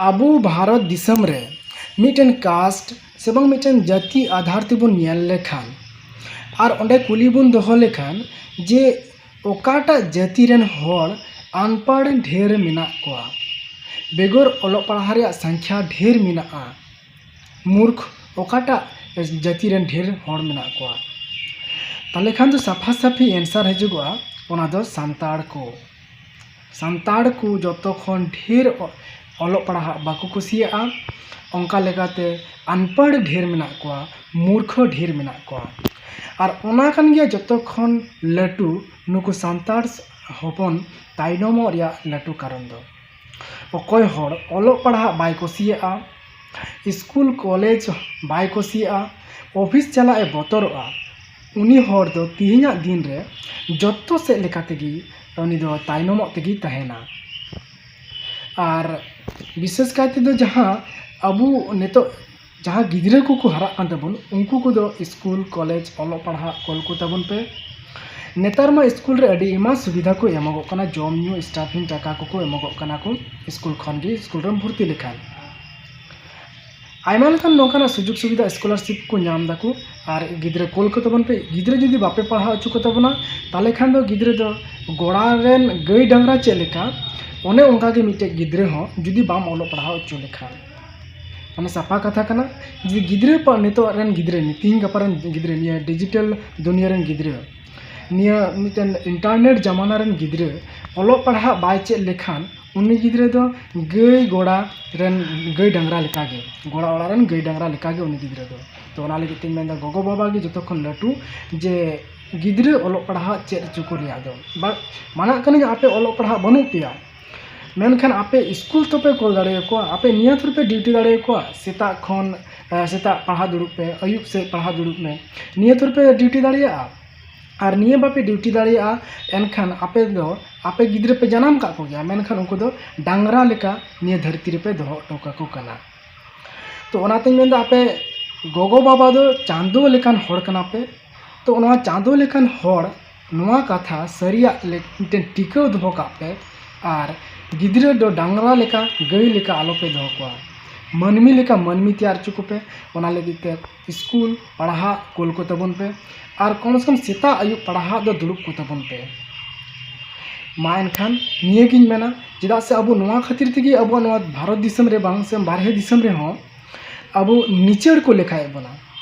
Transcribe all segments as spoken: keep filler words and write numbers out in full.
ᱟᱵᱚ ᱵᱷᱟᱨᱚᱛ ᱫᱤᱥᱚᱢ ᱨᱮ ᱢᱤᱫᱴᱮᱱ ᱠᱟᱥᱴ ᱥᱮ ᱵᱟᱝ ᱢᱤᱫᱴᱮᱱ ᱡᱟᱹᱛᱤ ᱟᱫᱷᱟᱨ ᱛᱮᱵᱚᱱ ᱧᱮᱞ ᱞᱮᱠᱷᱟᱱ ᱟᱨ ᱚᱸᱰᱮ ᱠᱩᱞᱤ ᱵᱚᱱ ᱫᱚᱦᱚ ᱞᱮᱠᱷᱟᱱ ᱡᱮ ᱚᱠᱟᱴᱟᱜ ᱡᱟᱹᱛᱤ ᱨᱮᱱ ᱦᱚᱲ ᱟᱱᱯᱟᱲ ᱰᱷᱮᱨ ᱢᱮᱱᱟᱜ ᱠᱚᱣᱟ, ᱵᱮᱜᱚᱨ ᱚᱞᱚᱜ ᱯᱟᱲᱦᱟᱣ ᱨᱮᱭᱟᱜ ᱥᱚᱝᱠᱷᱟ ᱰᱷᱮᱨ ᱢᱮᱱᱟᱜᱼᱟ, ᱢᱩᱨᱠᱷ ᱚᱠᱟᱴᱟᱜ ᱡᱟᱹᱛᱤ ᱨᱮᱱ ᱰᱷᱮᱨ ᱦᱚᱲ ᱢᱮᱱᱟᱜ ᱠᱚᱣᱟ? ᱛᱟᱦᱚᱞᱮ ᱠᱷᱟᱱ ᱫᱚ ᱥᱟᱯᱷᱟ ᱥᱟᱹᱯᱷᱤ ᱮᱱᱥᱟᱨ ᱦᱤᱡᱩᱜᱚᱜᱼᱟ, ᱚᱱᱟ ᱫᱚ ᱥᱟᱱᱛᱟᱲ ᱠᱚ᱾ ᱥᱟᱱᱛᱟᱲ ᱠᱚ ᱡᱚᱛᱚ ᱠᱷᱚᱱ ᱰᱷᱮᱨ ᱚ- ᱚᱞᱚᱜ ᱯᱟᱲᱦᱟᱜ ᱵᱟᱠᱚ ᱠᱩᱥᱤᱭᱟᱜᱼᱟ᱾ ᱚᱱᱠᱟ ᱞᱮᱠᱟᱛᱮ ᱟᱱᱯᱟᱲ ᱰᱷᱮᱨ ᱢᱮᱱᱟᱜ ᱠᱚᱣᱟ, ᱢᱩᱨᱠᱷᱚ ᱰᱷᱮᱨ ᱢᱮᱱᱟᱜ ᱠᱚᱣᱟ᱾ ᱟᱨ ᱚᱱᱟ ᱠᱟᱱ ᱜᱮᱭᱟ ᱡᱚᱛᱚ ᱠᱷᱚᱱ ᱞᱟᱹᱴᱩ ᱱᱩᱠᱩ ᱥᱟᱱᱛᱟᱲ ᱦᱚᱯᱚᱱ ᱛᱟᱭᱱᱚᱢᱚᱜ ᱨᱮᱭᱟᱜ ᱞᱟᱹᱴᱩ ᱠᱟᱨᱚᱱ ᱫᱚ᱾ ᱚᱠᱚᱭ ᱦᱚᱲ ᱚᱞᱚᱜ ᱯᱟᱲᱦᱟᱜ ᱵᱟᱭ ᱠᱩᱥᱤᱭᱟᱜᱼᱟ, ᱥᱠᱩᱞ ᱠᱚᱞᱮᱡᱽ ᱵᱟᱭ ᱠᱩᱥᱤᱭᱟᱜᱼᱟ, ᱚᱯᱷᱤᱥ ᱪᱟᱞᱟᱜ ᱮ ᱵᱚᱛᱚᱨᱚᱜᱼᱟ, ᱩᱱᱤ ᱦᱚᱲ ᱫᱚ ᱛᱮᱦᱮᱧᱟᱜ ᱫᱤᱱ ᱨᱮ ᱡᱚᱛᱚ ᱥᱮᱫ ᱞᱮᱠᱟ ᱛᱮᱜᱮ ᱩᱱᱤ ᱫᱚ ᱛᱟᱭᱱᱚᱢᱚᱜ ᱛᱮᱜᱮᱭ ᱛᱟᱦᱮᱱᱟ᱾ ᱟᱨ ᱵᱤᱥᱮᱥ ᱠᱟᱭ ᱛᱮᱫᱚ ᱡᱟᱦᱟᱸ ᱟᱵᱚ ᱱᱤᱛᱚᱜ ᱡᱟᱦᱟᱸ ᱜᱤᱫᱽᱨᱟᱹ ᱠᱚᱠᱚ ᱦᱟᱨᱟᱜ ᱠᱟᱱ ᱛᱟᱵᱚᱱ, ᱩᱱᱠᱩ ᱠᱚᱫᱚ ᱥᱠᱩᱞ ᱠᱚᱞᱮᱡᱽ ᱚᱞᱚᱜ ᱯᱟᱲᱦᱟᱜ ᱠᱳᱞ ᱠᱚ ᱛᱟᱵᱚᱱ ᱯᱮ᱾ ᱱᱮᱛᱟᱨ ᱢᱟ ᱥᱠᱩᱞ ᱨᱮ ᱟᱹᱰᱤ ᱟᱭᱢᱟ ᱥᱩᱵᱤᱫᱷᱟ ᱠᱚ ᱮᱢᱚᱜᱚᱜ ᱠᱟᱱᱟ, ᱡᱚᱢ ᱧᱩ, ᱥᱴᱟᱯᱷᱤᱝ ᱴᱟᱠᱟ ᱠᱚᱠᱚ ᱮᱢᱚᱜᱚᱜ ᱠᱟᱱᱟ ᱠᱚ ᱥᱠᱩᱞ ᱠᱷᱚᱱ ᱜᱮ, ᱥᱠᱩᱞ ᱨᱮᱢ ᱵᱷᱚᱨᱛᱤ ᱞᱮᱠᱷᱟᱱ᱾ ᱟᱭᱢᱟ ᱞᱮᱠᱟᱱ ᱱᱚᱝᱠᱟᱱᱟᱜ ᱥᱩᱡᱳᱜᱽ ᱥᱩᱵᱤᱫᱷᱟ ᱥᱠᱚᱞᱟᱨᱥᱤᱯ ᱠᱚ ᱧᱟᱢ ᱫᱟᱠᱚ᱾ ᱟᱨ ᱜᱤᱫᱽᱨᱟᱹ ᱠᱳᱞ ᱠᱚ ᱛᱟᱵᱚᱱ ᱯᱮ, ᱜᱤᱫᱽᱨᱟᱹ ᱡᱩᱫᱤ ᱵᱟᱯᱮ ᱯᱟᱲᱦᱟᱣ ᱦᱚᱪᱚ ᱠᱚ ᱛᱟᱵᱚᱱᱟ, ᱛᱟᱦᱚᱞᱮ ᱠᱷᱟᱱ ᱫᱚ ᱜᱤᱫᱽᱨᱟᱹ ᱫᱚ ᱜᱚᱲᱟ ᱨᱮᱱ ᱜᱟᱹᱭ ᱰᱟᱝᱨᱟ ᱪᱮᱫ ᱞᱮᱠᱟ, ᱚᱱᱮ ᱚᱱᱠᱟ ᱜᱮ ᱢᱤᱫᱴᱮᱡ ᱜᱤᱫᱽᱨᱟᱹ ᱦᱚᱸ ᱡᱩᱫᱤ ᱵᱟᱢ ᱚᱞᱚᱜ ᱯᱟᱲᱦᱟᱣ ᱦᱚᱪᱚ ᱞᱮᱠᱷᱟᱱ᱾ ᱢᱟᱱᱮ ᱥᱟᱯᱷᱟ ᱠᱟᱛᱷᱟ ᱠᱟᱱᱟ, ᱡᱩᱫᱤ ᱜᱤᱫᱽᱨᱟᱹ ᱯᱟ-, ᱱᱤᱛᱚᱜ ᱨᱮᱱ ᱜᱤᱫᱽᱨᱟᱹ, ᱛᱤᱦᱤᱧ ᱜᱟᱯᱟ ᱨᱮᱱ ᱜᱤᱫᱽᱨᱟᱹ, ᱱᱤᱭᱟᱹ ᱰᱤᱡᱤᱴᱮᱞ ᱫᱩᱱᱤᱭᱟᱹ ᱨᱮᱱ ᱜᱤᱫᱽᱨᱟᱹ, ᱱᱤᱭᱟᱹ ᱢᱤᱫᱴᱮᱱ ᱤᱱᱴᱟᱨᱱᱮᱴ ᱡᱟᱢᱟᱱᱟ ᱨᱮᱱ ᱜᱤᱫᱽᱨᱟᱹ ᱚᱞᱚᱜ ᱯᱟᱲᱦᱟᱜ ᱵᱟᱭ ᱪᱮᱫ ᱞᱮᱠᱷᱟᱱ, ᱩᱱᱤ ᱜᱤᱫᱽᱨᱟᱹ ᱫᱚ ᱜᱟᱹᱭ ᱜᱚᱲᱟ ᱨᱮᱱ ᱜᱟᱹᱭ ᱰᱟᱝᱨᱟ ᱞᱮᱠᱟᱜᱮ, ᱜᱚᱲᱟ ᱚᱲᱟᱜ ᱨᱮᱱ ᱜᱟᱹᱭ ᱰᱟᱝᱨᱟ ᱞᱮᱠᱟᱜᱮ ᱩᱱᱤ ᱜᱤᱫᱽᱨᱟᱹ ᱫᱚ᱾ ᱛᱚ ᱚᱱᱟ ᱞᱟᱹᱜᱤᱫ ᱛᱤᱧ ᱢᱮᱱᱫᱟ, ᱜᱚᱜᱚ ᱵᱟᱵᱟ ᱜᱮ ᱡᱚᱛᱚ ᱠᱷᱚᱱ ᱞᱟᱹᱴᱩ, ᱡᱮ ᱜᱤᱫᱽᱨᱟᱹ ᱚᱞᱚᱜ ᱯᱟᱲᱦᱟᱜ ᱪᱮᱫ ᱦᱚᱪᱚ ᱠᱚ ᱨᱮᱭᱟᱜ ᱫᱚ᱾ ᱵᱟ-, ᱢᱟᱱᱟᱜ ᱠᱟᱹᱱᱟᱹᱧ ᱟᱯᱮ ᱚᱞᱚᱜ ᱯᱟᱲᱦᱟᱜ ᱵᱟᱹᱱᱩᱜ ᱯᱮᱭᱟ, ᱢᱮᱱᱠᱷᱟᱱ ᱟᱯᱮ ᱥᱠᱩᱞ ᱛᱚᱯᱮ ᱠᱳᱞ ᱫᱟᱲᱮᱭᱟᱠᱚᱣᱟ, ᱟᱯᱮ ᱱᱤᱭᱟᱹ ᱛᱷᱩᱨ ᱯᱮ ᱰᱤᱭᱩᱴᱤ ᱫᱟᱲᱮᱭᱟᱠᱚᱣᱟ, ᱥᱮᱛᱟᱜ ᱠᱷᱚᱱ, ᱮ, ᱥᱮᱛᱟᱜ ᱯᱟᱲᱦᱟᱣ ᱫᱩᱲᱩᱵ ᱯᱮ, ᱟᱹᱭᱩᱵ ᱥᱮᱫ ᱯᱟᱲᱦᱟᱣ ᱫᱩᱲᱩᱵ ᱢᱮ, ᱱᱤᱭᱟᱹ ᱛᱷᱩᱨ ᱯᱮ ᱰᱤᱭᱩᱴᱤ ᱫᱟᱲᱮᱭᱟᱜᱼᱟ᱾ ᱟᱨ ᱱᱤᱭᱟᱹ ᱵᱟᱯᱮ ᱰᱤᱭᱩᱴᱤ ᱫᱟᱲᱮᱭᱟᱜᱼᱟ, ᱮᱱᱠᱷᱟᱱ ᱟᱯᱮ ᱫᱚ, ᱟᱯᱮ ᱜᱤᱫᱽᱨᱟᱹ ᱯᱮ ᱡᱟᱱᱟᱢ ᱠᱟᱜ ᱠᱚᱜᱮᱭᱟ, ᱢᱮᱱᱠᱷᱟᱱ ᱩᱱᱠᱩ ᱫᱚ ᱰᱟᱝᱨᱟ ᱞᱮᱠᱟ ᱱᱤᱭᱟᱹ ᱫᱷᱟᱹᱨᱛᱤ ᱨᱮᱯᱮ ᱫᱚᱦᱚ ᱦᱚᱴᱚ ᱠᱟᱠᱚ ᱠᱟᱱᱟ᱾ ᱛᱚ ᱚᱱᱟᱛᱤᱧ ᱢᱮᱱᱫᱟ, ᱟᱯᱮ ᱜᱚᱜᱚ ᱵᱟᱵᱟ ᱫᱚ ᱪᱟᱸᱫᱳ ᱞᱮᱠᱟᱱ ᱦᱚᱲ ᱠᱟᱱᱟ ᱯᱮ᱾ ᱛᱚ ᱱᱚᱣᱟ ᱪᱟᱸᱫᱳ ᱞᱮᱠᱟᱱ ᱦᱚᱲ, ᱱᱚᱣᱟ ᱠᱟᱛᱷᱟ ᱥᱟᱹᱨᱤᱭᱟᱜ ᱞᱮ-, ᱢᱤᱫᱴᱮᱱ ᱴᱤᱠᱟᱹᱣ ᱫᱚᱦᱚ ᱠᱟᱜ ᱯᱮ᱾ ᱟᱨ ᱜᱤᱫᱽᱨᱟᱹ ᱫᱚ ᱰᱟᱝᱨᱟ ᱞᱮᱠᱟ, ᱜᱟᱹᱭ ᱞᱮᱠᱟ ᱟᱞᱚᱯᱮ ᱫᱚᱦᱚ ᱠᱚᱣᱟ᱾ ᱢᱟᱹᱱᱢᱤ ᱞᱮᱠᱟ ᱢᱟᱹᱱᱢᱤ ᱛᱮᱭᱟᱨ ᱦᱚᱪᱚ ᱠᱚᱯᱮ᱾ ᱚᱱᱟ ᱞᱟᱹᱜᱤᱫ ᱛᱮ ᱥᱠᱩᱞ ᱯᱟᱲᱦᱟᱜ ᱠᱳᱞ ᱠᱚ ᱛᱟᱵᱚᱱ ᱯᱮ᱾ ᱟᱨ ᱠᱚᱢ ᱥᱮ ᱠᱚᱢ ᱥᱮᱛᱟᱜ ᱟᱹᱭᱩᱵ ᱯᱟᱲᱦᱟᱜ ᱫᱚ ᱫᱩᱲᱩᱵ ᱠᱚ ᱛᱟᱵᱚᱱ ᱯᱮ᱾ ᱢᱟ ᱮᱱᱠᱷᱟᱱ ᱱᱤᱭᱟᱹᱜᱤᱧ ᱢᱮᱱᱟ, ᱪᱮᱫᱟᱜ ᱥᱮ ᱟᱵᱚ ᱱᱚᱣᱟ ᱠᱷᱟᱹᱛᱤᱨ ᱛᱮᱜᱮ ᱟᱵᱚᱣᱟᱜ ᱱᱚᱣᱟ ᱵᱷᱟᱨᱚᱛ ᱫᱤᱥᱚᱢ ᱨᱮ ᱵᱟᱝ ᱥᱮ ᱵᱟᱨᱦᱮ ᱫᱤᱥᱚᱢ ᱨᱮᱦᱚᱸ ᱟᱵᱚ ᱱᱤᱪᱟᱹᱲ ᱠᱚ ᱞᱮᱠᱷᱟᱭᱮᱫ ᱵᱚᱱᱟ,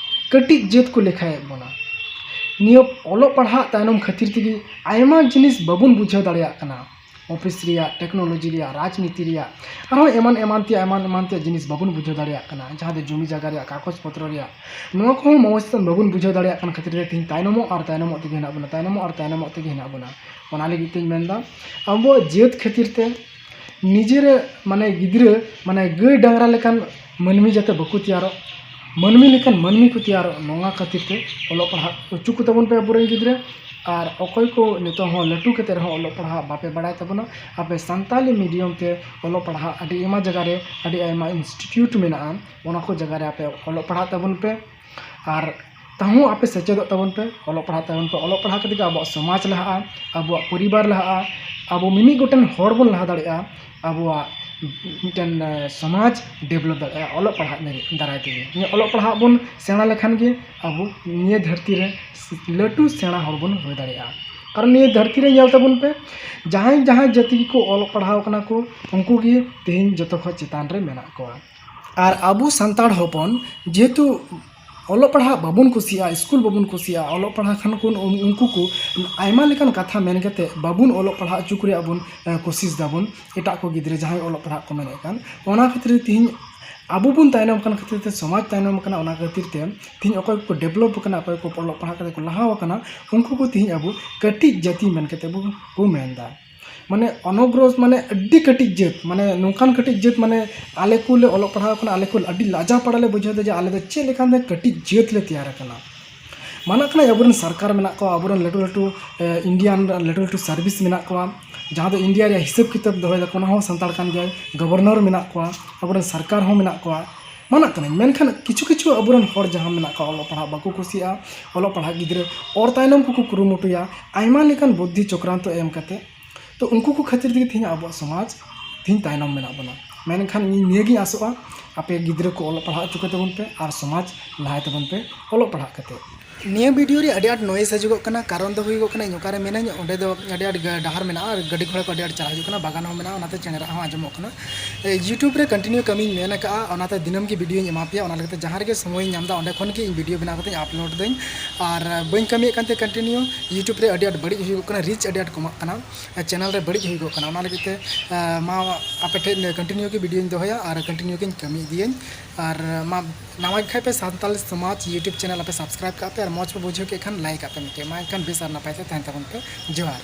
ᱠᱟᱹᱴᱤᱡ ᱡᱟᱹᱛ ᱠᱚ ᱞᱮᱠᱷᱟᱭᱮᱫ ᱵᱚᱱᱟ᱾ ᱱᱤᱭᱟᱹ ᱚᱞᱚᱜ ᱯᱟᱲᱦᱟᱜ ᱛᱟᱭᱱᱚᱢ ᱠᱷᱟᱹᱛᱤᱨ ᱛᱮᱜᱮ ᱟᱭᱢᱟ ᱡᱤᱱᱤᱥ ᱵᱟᱵᱚᱱ ᱵᱩᱡᱷᱟᱹᱣ ᱫᱟᱲᱮᱭᱟᱜ ᱠᱟᱱᱟ᱾ ᱚᱯᱷᱤᱥ ᱨᱮᱭᱟᱜ, ᱴᱮᱠᱱᱳᱞᱚᱡᱤ ᱨᱮᱭᱟᱜ, ᱨᱟᱡᱽᱱᱤᱛᱤ ᱨᱮᱭᱟᱜ, ᱟᱨᱦᱚᱸ ᱮᱢᱟᱱ ᱮᱢᱟᱱ ᱛᱮᱭᱟᱜ, ᱮᱢᱟᱱ ᱮᱢᱟᱱ ᱛᱮᱭᱟᱜ ᱡᱤᱱᱤᱥ ᱵᱟᱵᱚᱱ ᱵᱩᱡᱷᱟᱹᱣ ᱫᱟᱲᱮᱭᱟᱜ ᱠᱟᱱᱟ, ᱡᱟᱦᱟᱸ ᱫᱚ ᱡᱚᱢᱤ ᱡᱟᱭᱜᱟ ᱨᱮᱭᱟᱜ ᱠᱟᱜᱚᱡᱽ ᱯᱚᱛᱨᱚ ᱨᱮᱭᱟᱜ, ᱱᱚᱣᱟ ᱠᱚᱦᱚᱸ ᱢᱚᱡᱽ ᱛᱮ ᱵᱟᱵᱚᱱ ᱵᱩᱡᱷᱟᱹᱣ ᱫᱟᱲᱮᱭᱟᱜ ᱠᱟᱱ ᱠᱷᱟᱹᱛᱤᱨ ᱛᱮ ᱛᱮᱦᱮᱧ ᱛᱟᱭᱱᱚᱢᱚᱜ ᱟᱨ ᱛᱟᱭᱱᱚᱢᱚᱜ ᱛᱮᱜᱮ ᱦᱮᱱᱟᱜ ᱵᱚᱱᱟ, ᱛᱟᱭᱱᱚᱢᱚᱜ ᱟᱨ ᱛᱟᱭᱱᱚᱢᱚᱜ ᱛᱮᱜᱮ ᱦᱮᱱᱟᱜ ᱵᱚᱱᱟ᱾ ᱚᱱᱟ ᱞᱟᱹᱜᱤᱫ ᱛᱮᱧ ᱢᱮᱱᱫᱟ, ᱟᱵᱚᱣᱟᱜ ᱡᱟᱹᱛ ᱠᱷᱟᱹᱛᱤᱨ ᱛᱮ ᱱᱤᱡᱮᱨ ᱢᱟᱱᱮ ᱜᱤᱫᱽᱨᱟᱹ ᱢᱟᱱᱮ ᱜᱟᱹᱭ ᱰᱟᱝᱨᱟ ᱞᱮᱠᱟᱱ ᱢᱟᱹᱱᱢᱤ ᱡᱟᱛᱮ ᱵᱟᱠᱚ ᱛᱮᱭᱟᱨᱚᱜ, ᱢᱟᱹᱱᱢᱤ ᱞᱮᱠᱟᱱ ᱢᱟᱹᱱᱢᱤ ᱠᱚ ᱛᱮᱭᱟᱨᱚᱜ, ᱱᱚᱣᱟ ᱠᱷᱟᱹᱛᱤᱨ ᱛᱮ ᱚᱞᱚᱜ ᱯᱟᱲᱦᱟᱜ ᱦᱚᱪᱚ ᱠᱚ ᱛᱟᱵᱚᱱ ᱯᱮ ᱟᱵᱚᱨᱮᱱ ᱜᱤᱫᱽᱨᱟᱹ᱾ ᱟᱨ ᱚᱠᱚᱭ ᱠᱚ ᱱᱤᱛᱚᱜ ᱦᱚᱸ ᱞᱟᱹᱴᱩ ᱠᱟᱛᱮ ᱨᱮᱦᱚᱸ ᱚᱞᱚᱜ ᱯᱟᱲᱦᱟᱜ ᱵᱟᱯᱮ ᱵᱟᱲᱟᱭ ᱛᱟᱵᱚᱱᱟ, ᱟᱯᱮ ᱥᱟᱱᱛᱟᱞᱤ ᱢᱤᱰᱤᱭᱟᱢ ᱛᱮ ᱚᱞᱚᱜ ᱯᱟᱲᱦᱟᱜ ᱟᱹᱰᱤ ᱟᱭᱢᱟ ᱡᱟᱭᱜᱟ ᱨᱮ, ᱟᱹᱰᱤ ᱟᱭᱢᱟ ᱤᱱᱥᱴᱤᱴᱤᱭᱩᱴ ᱢᱮᱱᱟᱜᱼᱟ, ᱚᱱᱟ ᱠᱚ ᱡᱟᱭᱜᱟ ᱨᱮ ᱟᱯᱮ ᱚᱞᱚᱜ ᱯᱟᱲᱦᱟᱜ ᱛᱟᱵᱚᱱ ᱯᱮ᱾ ᱟᱨ ᱛᱟᱦᱩᱸ ᱟᱯᱮ ᱥᱮᱪᱮᱫᱚᱜ ᱛᱟᱵᱚᱱ ᱯᱮ, ᱚᱞᱚᱜ ᱯᱟᱲᱦᱟᱜ ᱛᱟᱵᱚᱱ ᱯᱮ᱾ ᱚᱞᱚᱜ ᱯᱟᱲᱦᱟᱜ ᱠᱟᱛᱮ ᱜᱮ ᱟᱵᱚᱣᱟᱜ ᱥᱚᱢᱟᱡᱽ ᱞᱟᱦᱟᱜᱼᱟ, ᱟᱵᱚᱣᱟᱜ ᱯᱚᱨᱤᱵᱟᱨ ᱞᱟᱦᱟᱜᱼᱟ, ᱟᱵᱚ ᱢᱤᱢᱤᱫ ᱜᱚᱴᱮᱱ ᱦᱚᱲ ᱵᱚᱱ ᱞᱟᱦᱟ ᱫᱟᱲᱮᱭᱟᱜᱼᱟ, ᱟᱵᱚᱣᱟᱜ ᱢᱤᱫᱴᱮᱱ, ᱮ, ᱥᱚᱢᱟᱡᱽ ᱰᱮᱵᱷᱞᱚᱯ ᱫᱟᱲᱮᱭᱟᱜᱼᱟ ᱚᱞᱚᱜ ᱯᱟᱲᱦᱟᱜ ᱫᱟᱨᱟᱭ ᱛᱮᱜᱮ᱾ ᱱᱤᱭᱟᱹ ᱚᱞᱚᱜ ᱯᱟᱲᱦᱟᱜ ᱵᱚᱱ ᱥᱮᱬᱟ ᱞᱮᱠᱷᱟᱱ ᱜᱮ ᱟᱵᱚ ᱱᱤᱭᱟᱹ ᱫᱷᱟᱹᱨᱛᱤ ᱨᱮ ᱞᱟᱹᱴᱩ ᱥᱮᱬᱟ ᱦᱚᱲ ᱵᱚᱱ ᱦᱩᱭ ᱫᱟᱲᱮᱭᱟᱜᱼᱟ᱾ ᱠᱟᱨᱚᱱ ᱱᱤᱭᱟᱹ ᱫᱷᱟᱹᱨᱛᱤ ᱨᱮ ᱧᱮᱞ ᱛᱟᱵᱚᱱ ᱯᱮ, ᱡᱟᱦᱟᱸᱭ ᱡᱟᱦᱟᱸᱭ ᱡᱟᱹᱛᱤ ᱜᱮᱠᱚ ᱚᱞᱚᱜ ᱯᱟᱲᱦᱟᱣ ᱠᱟᱱᱟ ᱠᱚ, ᱩᱱᱠᱩ ᱜᱮ ᱛᱮᱦᱮᱧ ᱡᱚᱛᱚ ᱠᱷᱚᱱ ᱪᱮᱛᱟᱱ ᱨᱮ ᱢᱮᱱᱟᱜ ᱠᱚᱣᱟ᱾ ᱟᱨ ᱟᱵᱚ ᱥᱟᱱᱛᱟᱲ ᱦᱚᱯᱚᱱ ᱡᱮᱦᱮᱛᱩ ᱚᱞᱚᱜ ᱯᱟᱲᱦᱟᱜ ᱵᱟᱵᱚᱱ ᱠᱩᱥᱤᱭᱟᱜᱼᱟ, ᱥᱠᱩᱞ ᱵᱟᱵᱚᱱ ᱠᱩᱥᱤᱭᱟᱜᱼᱟ, ᱚᱞᱚᱜ ᱯᱟᱲᱦᱟᱜ ᱠᱷᱟᱱ ᱠᱚ ᱩᱱᱠᱩ ᱠᱚ ᱟᱭᱢᱟ ᱞᱮᱠᱟᱱ ᱠᱟᱛᱷᱟ ᱢᱮᱱ ᱠᱟᱛᱮ ᱵᱟᱵᱚᱱ ᱚᱞᱚᱜ ᱯᱟᱲᱦᱟᱜ ᱦᱚᱪᱚ ᱠᱚ ᱨᱮᱭᱟᱜ ᱵᱚᱱ, ᱮ, ᱠᱳᱥᱤᱥ ᱫᱟᱵᱚᱱ, ᱮᱴᱟᱜ ᱠᱚ ᱜᱤᱫᱽᱨᱟᱹ ᱡᱟᱦᱟᱸᱭ ᱚᱞᱚᱜ ᱯᱟᱲᱦᱟᱜ ᱠᱚ ᱢᱮᱱᱮᱫ ᱠᱟᱱ᱾ ᱚᱱᱟ ᱠᱷᱟᱹᱛᱤᱨ ᱛᱮᱦᱮᱧ ᱟᱵᱚ ᱵᱚᱱ ᱛᱟᱭᱱᱚᱢ ᱠᱟᱱ ᱠᱷᱟᱹᱛᱤᱨ ᱛᱮ ᱥᱚᱢᱟᱡᱽ ᱛᱟᱭᱱᱚᱢ ᱠᱟᱱᱟ, ᱚᱱᱟ ᱠᱷᱟᱹᱛᱤᱨ ᱛᱮ ᱛᱮᱦᱮᱧ ᱚᱠᱚᱭ ᱠᱚ ᱰᱮᱵᱷᱞᱚᱯ ᱟᱠᱟᱱᱟ, ᱚᱠᱚᱭ ᱠᱚ ᱚᱞᱚᱜ ᱯᱟᱲᱦᱟᱜ ᱠᱟᱛᱮ ᱠᱚ ᱞᱟᱦᱟᱣ ᱟᱠᱟᱱᱟ, ᱩᱱᱠᱩ ᱠᱚ ᱛᱮᱦᱮᱧ ᱟᱵᱚ ᱠᱟᱹᱴᱤᱡ ᱡᱟᱹᱛᱤ ᱢᱮᱱ ᱠᱟᱛᱮ ᱵᱚ, ᱵᱚ ᱢᱮᱱ ᱮᱫᱟ᱾ ᱢᱟᱱᱮ ᱚᱱᱚᱜᱨᱚᱥ, ᱢᱟᱱᱮ ᱟᱹᱰᱤ ᱠᱟᱹᱴᱤᱡ ᱡᱟᱹᱛ, ᱢᱟᱱᱮ ᱱᱚᱝᱠᱟᱱ ᱠᱟᱹᱴᱤᱡ ᱡᱟᱹᱛ, ᱢᱟᱱᱮ ᱟᱞᱮ ᱠᱚᱞᱮ ᱚᱞᱚᱜ ᱯᱟᱲᱦᱟᱣ ᱠᱟᱱᱟ, ᱟᱞᱮ ᱠᱚ ᱟᱹᱰᱤ ᱞᱟᱡᱟᱣ ᱯᱟᱲᱟ ᱞᱮ ᱵᱩᱡᱷᱟᱹᱣ ᱮᱫᱟ ᱡᱮ ᱟᱞᱮ ᱫᱚ ᱪᱮᱫ ᱞᱮᱠᱟᱱ ᱫᱚ ᱠᱟᱹᱴᱤᱡ ᱡᱟᱹᱛ ᱞᱮ ᱛᱮᱭᱟᱨ ᱟᱠᱟᱱᱟ᱾ ᱢᱟᱱᱟᱜ ᱠᱟᱱᱟ ᱟᱵᱚᱨᱮᱱ ᱥᱚᱨᱠᱟᱨ ᱢᱮᱱᱟᱜ ᱠᱚᱣᱟ, ᱟᱵᱚᱨᱮᱱ ᱞᱟᱹᱴᱩ ᱞᱟᱹᱴᱩ, ᱮ, ᱤᱱᱰᱤᱭᱟᱱ ᱞᱟᱹᱴᱩ ᱞᱟᱹᱴᱩ ᱥᱟᱨᱵᱷᱤᱥ ᱢᱮᱱᱟᱜ ᱠᱚᱣᱟ, ᱡᱟᱦᱟᱸ ᱫᱚ ᱤᱱᱰᱤᱭᱟ ᱨᱮᱭᱟᱜ ᱦᱤᱥᱟᱹᱵ ᱠᱤᱛᱟᱹᱵ ᱫᱚᱦᱚᱭ ᱫᱟᱠᱚ, ᱚᱱᱟ ᱦᱚᱸ ᱥᱟᱱᱛᱟᱲ ᱠᱟᱱ ᱜᱮᱭᱟᱭ, ᱜᱚᱵᱷᱚᱨᱱᱚᱨ ᱢᱮᱱᱟᱜ ᱠᱚᱣᱟ, ᱟᱵᱚᱨᱮᱱ ᱥᱚᱨᱠᱟᱨ ᱦᱚᱸ ᱢᱮᱱᱟᱜ ᱠᱚᱣᱟ, ᱢᱟᱱᱟᱜ ᱠᱟᱹᱱᱟᱹᱧ᱾ ᱢᱮᱱᱠᱷᱟᱱ ᱠᱤᱪᱷᱩ ᱠᱤᱪᱷᱩ ᱟᱵᱚᱨᱮᱱ ᱦᱚᱲ ᱡᱟᱦᱟᱸ ᱢᱮᱱᱟᱜ ᱠᱚᱣᱟ, ᱚᱞᱚᱜ ᱯᱟᱲᱦᱟᱜ ᱵᱟᱠᱚ ᱠᱩᱥᱤᱭᱟᱜᱼᱟ, ᱚᱞᱚᱜ ᱯᱟᱲᱦᱟᱜ ᱜᱤᱫᱽᱨᱟᱹ ᱚᱨ ᱛᱟᱭᱱᱚᱢ ᱠᱚᱠᱚ ᱠᱩᱨᱩᱢᱩᱴᱩᱭᱟ, ᱟᱭᱢᱟ ᱞᱮᱠᱟᱱ ᱵᱩᱫᱽᱫᱷᱤ ᱪᱚᱠᱨᱟᱱᱛᱚ ᱮᱢ ᱠᱟᱛᱮ ᱛᱚ ᱩᱱᱠᱩ ᱠᱚ ᱠᱷᱟᱹᱛᱤᱨ ᱛᱮᱜᱮ ᱛᱮᱦᱮᱧ ᱟᱵᱚᱣᱟᱜ ᱥᱚᱢᱟᱡᱽ ᱛᱮᱦᱮᱧ ᱛᱟᱭᱱᱚᱢ ᱢᱮᱱᱟᱜ ᱵᱚᱱᱟ᱾ ᱢᱮᱱᱠᱷᱟᱱ ᱤᱧ ᱱᱤᱭᱟᱹᱜᱤᱧ ᱟᱥᱚᱜᱼᱟ, ᱟᱯᱮ ᱜᱤᱫᱽᱨᱟᱹ ᱠᱚ ᱚᱞᱚᱜ ᱯᱟᱲᱦᱟᱜ ᱦᱚᱪᱚ ᱠᱚ ᱛᱟᱵᱚᱱ ᱯᱮ ᱟᱨ ᱥᱚᱢᱟᱡᱽ ᱞᱟᱦᱟᱭ ᱛᱟᱵᱚᱱ ᱯᱮ ᱚᱞᱚᱜ ᱯᱟᱲᱦᱟᱜ ᱠᱟᱛᱮ᱾ ᱱᱤᱭᱟᱹ ᱵᱷᱤᱰᱤᱭᱳ ᱨᱮ ᱟᱹᱰᱤ ᱟᱸᱴ ᱱᱚᱭᱮᱥ ᱦᱤᱡᱩᱜᱚᱜ ᱠᱟᱱᱟ, ᱠᱟᱨᱚᱱ ᱫᱚ ᱦᱩᱭᱩᱜᱚᱜ ᱠᱟᱱᱟ ᱤᱧ ᱚᱠᱟᱨᱮ ᱢᱮᱱᱟᱹᱧ ᱚᱸᱰᱮ ᱫᱚ ᱟᱹᱰᱤ ᱟᱸᱴ ᱜᱟ- ᱰᱟᱦᱟᱨ ᱢᱮᱱᱟᱜᱼᱟ ᱟᱨ ᱜᱟᱹᱰᱤ ᱜᱷᱚᱲᱟ ᱠᱚ ᱟᱹᱰᱤ ᱟᱸᱴ ᱪᱟᱞᱟᱣ ᱦᱤᱡᱩᱜ ᱠᱟᱱᱟ, ᱵᱟᱜᱟᱱ ᱦᱚᱸ ᱢᱮᱱᱟᱜᱼᱟ, ᱚᱱᱟᱛᱮ ᱪᱮᱬᱮ ᱨᱟᱜ ᱦᱚᱸ ᱟᱸᱡᱚᱢᱚᱜ ᱠᱟᱱᱟ᱾ ᱮ, YouTube ᱨᱮ ᱠᱚᱱᱴᱤᱱᱤᱭᱩ ᱠᱟᱹᱢᱤᱧ ᱢᱮᱱ ᱟᱠᱟᱫᱼᱟ, ᱚᱱᱟᱛᱮ ᱫᱤᱱᱟᱹᱢ ᱜᱮ ᱵᱷᱤᱰᱤᱭᱳᱧ ᱮᱢᱟ ᱯᱮᱭᱟ᱾ ᱚᱱᱟ ᱞᱟᱹᱜᱤᱫ ᱛᱮ ᱡᱟᱦᱟᱸ ᱨᱮᱜᱮ ᱥᱚᱢᱚᱭᱤᱧ ᱧᱟᱢ ᱮᱫᱟ ᱚᱸᱰᱮ ᱠᱷᱚᱱ ᱜᱮ ᱤᱧ ᱵᱷᱤᱰᱤᱭᱳ ᱵᱮᱱᱟᱣ ᱠᱟᱛᱮᱧ ᱟᱯᱞᱳᱰ ᱫᱟᱹᱧ᱾ ᱟᱨ ᱵᱟᱹᱧ ᱠᱟᱹᱢᱤᱭᱮᱫ ᱠᱟᱱᱛᱮ ᱠᱚᱱᱴᱤᱱᱤᱭᱩ YouTube ᱨᱮ ᱟᱹᱰᱤ ᱟᱸᱴ ᱵᱟᱹᱲᱤᱡ ᱦᱩᱭᱩᱜᱚᱜ ᱠᱟᱱᱟ, ᱨᱤᱪ ᱟᱹᱰᱤ ᱟᱸᱴ ᱠᱚᱢᱚᱜ ᱠᱟᱱᱟ, ᱪᱮᱱᱮᱞ ᱨᱮ ᱵᱟᱹᱲᱤᱡ ᱦᱩᱭᱩᱜᱚᱜ ᱠᱟᱱᱟ᱾ ᱚᱱᱟ ᱞᱟᱹᱜᱤᱫ ᱛᱮ ᱮ, ᱢᱟ ᱟᱯᱮ ᱴᱷᱮᱱ ᱠᱚᱱᱴᱤᱱᱤᱭᱩ ᱜᱮ ᱵᱷᱤᱰᱤᱭᱳᱧ ᱫᱚᱦᱚᱭᱟ ᱟᱨ ᱠᱚᱱᱴᱤᱱᱤᱭᱩ ᱜᱮᱧ ᱠᱟᱹᱢᱤ ᱤᱫᱤᱭᱟᱹᱧ᱾ ᱟᱨ ᱢᱟ ᱱᱟᱣᱟ ᱜᱮ ᱠᱷᱟᱡ ᱯᱮ ᱥᱟᱱᱛᱟᱞ ᱥᱚᱢᱟᱡᱽ YouTube ᱪᱮᱱᱮᱞ ᱟᱯᱮ ᱥᱟᱵᱥᱠᱨᱟᱭᱤᱵ ᱠᱟᱜ ᱯᱮ ᱟᱨ ᱢᱚᱡᱽ ᱯᱮ ᱵᱩᱡᱷᱟᱹᱣ ᱠᱮᱫ ᱠᱷᱟᱱ ᱞᱟᱭᱤᱠ ᱟᱜ ᱯᱮ ᱢᱤᱫᱴᱮᱡ᱾ ᱢᱟ ᱮᱱᱠᱷᱟᱱ ᱵᱮᱥ ᱟᱨ ᱱᱟᱯᱟᱭ ᱛᱮ ᱛᱟᱦᱮᱱ ᱛᱟᱵᱚᱱ ᱯᱮ᱾ ᱡᱚᱦᱟᱨ᱾